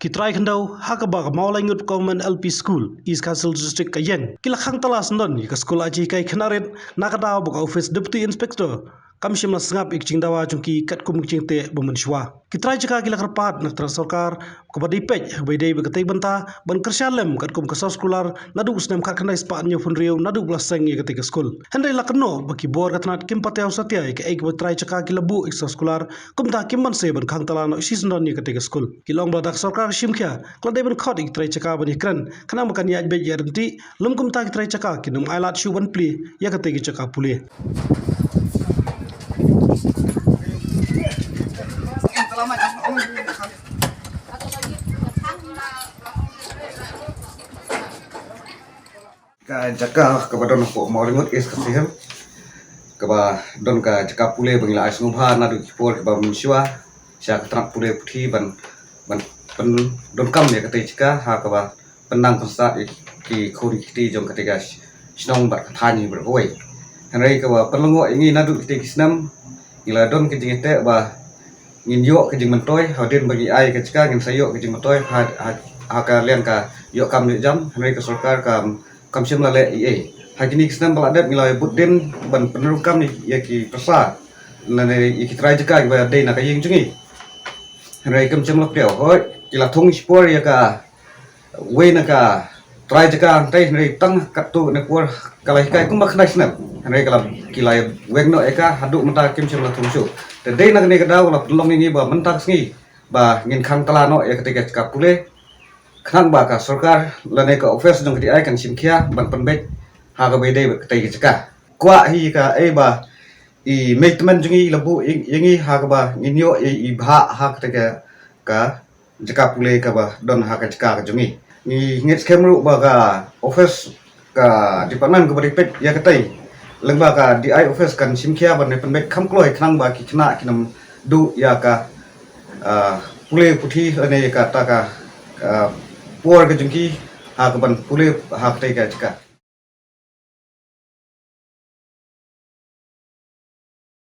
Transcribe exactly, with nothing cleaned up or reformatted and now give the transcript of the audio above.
Ki trai khyndew ha kaba ka Mawlaingut Government L P School, East Khasi Hills District ka ïeng, ki la khang tala syndon ïa ka skul aji hikai khynnah rit na ka daw ba ka office Deputy Inspector kam shym la sngap ïa ka jingdawa jong ki katkum ka jingteh ba mynshuwa. Ki trai jaka ki la kyrpad na ka tnat sorkar kaba dei peit ha kaba ïadei bad katei ka bynta ban kyrshan lem katkum ka soskular naduh u snem khatkhyndai spah hynñiewphew hynriew naduh ba la seng ïa katei ka skul. Hynrei la kynnoh ba ki bor ka tnat kim pat thiaw satia ïa kaei kaba trai jaka ki la buh ïa ka soskular, kumta kim banse ban khang tala noh shisyndon ïa katei ka skul. Ki la ong ba lada ka sorkar ka shim khia, ka la dei ban khot ïa ki trai jaka ban ïakren khnang ba kan ïaid beit ïaid ryntih, lym kumta ki trai jaka kin ym ailad shuh ban plie ïa katei ka jaka pule. Ka jaka kaba don hapoh Mawlaingut, East Khasi Hills, kaba don ka jaka pule ba ngi la ai sngewbha naduh ki por kiba mynshuwa sha ka tnat pule puthi ban, ban pyndonkam ïa katei jaka ha kaba pynnang pynstad ïa ki khun ki kti jong katei ka shnong bad ka thaiñ hi baroh kawei. Hynrei kaba pynlyngngoh ïa ngi naduh kitei ki snem, ngi la don ka jingïateh ba ngin ïoh ka jingmyntoi, hadien ba ngi ai ka jaka ngin sa ïoh ka jingmyntoi ha, ha, ha ka liang ka ïoh kam ïoh jam, hynrei ka sorkar kam, kam shym la leh ei ei. Ha kine ki snem ba la dep ngi la bud dien ban pynrung kam ïa ki pyrsa lane ïa ki trai jaka kiba dei na ka ïing jong ngi. Hynrei kam shym la pdiang, hooid ki la thung shipor ïa ka wei na ka trai jaka hangtei, hynrei tang katto katne por ka la hikai kumba khyndai snem. Hynrei ka la, ki la weng noh ïa ka, haduh mynta kim shym la thung shuh. Te dei na kane ka daw la pynlong ïa ngi ba mynta ka sngi ba ngin khang tala noh ïa katei ka jaka pule, khnang ba ka sorkar lane ka office jong ka D I kan shim khia ban pynbeit ha kaba ïadei bad katei ka jaka. Kwah hi kaei ba i mei tymmen jong ngi la buh ïa, ïa ngi ha kaba ngin ïoh ïa i bhah ha katei ka, ka jaka pule kaba don ha ka jaka ka jong ngi. Ngi ngeit skhem ruh ba ka office, ka department kaba dei peit ïa katei, lyngba ka D I office kan shim khia ban pynbeit kham kloi khnang ba ki khynnah kin ym duh ïa ka, ah, pule puthi lane ïa kata ka, ah, por ka jong ki ha kaban pule ha katei ka jaka.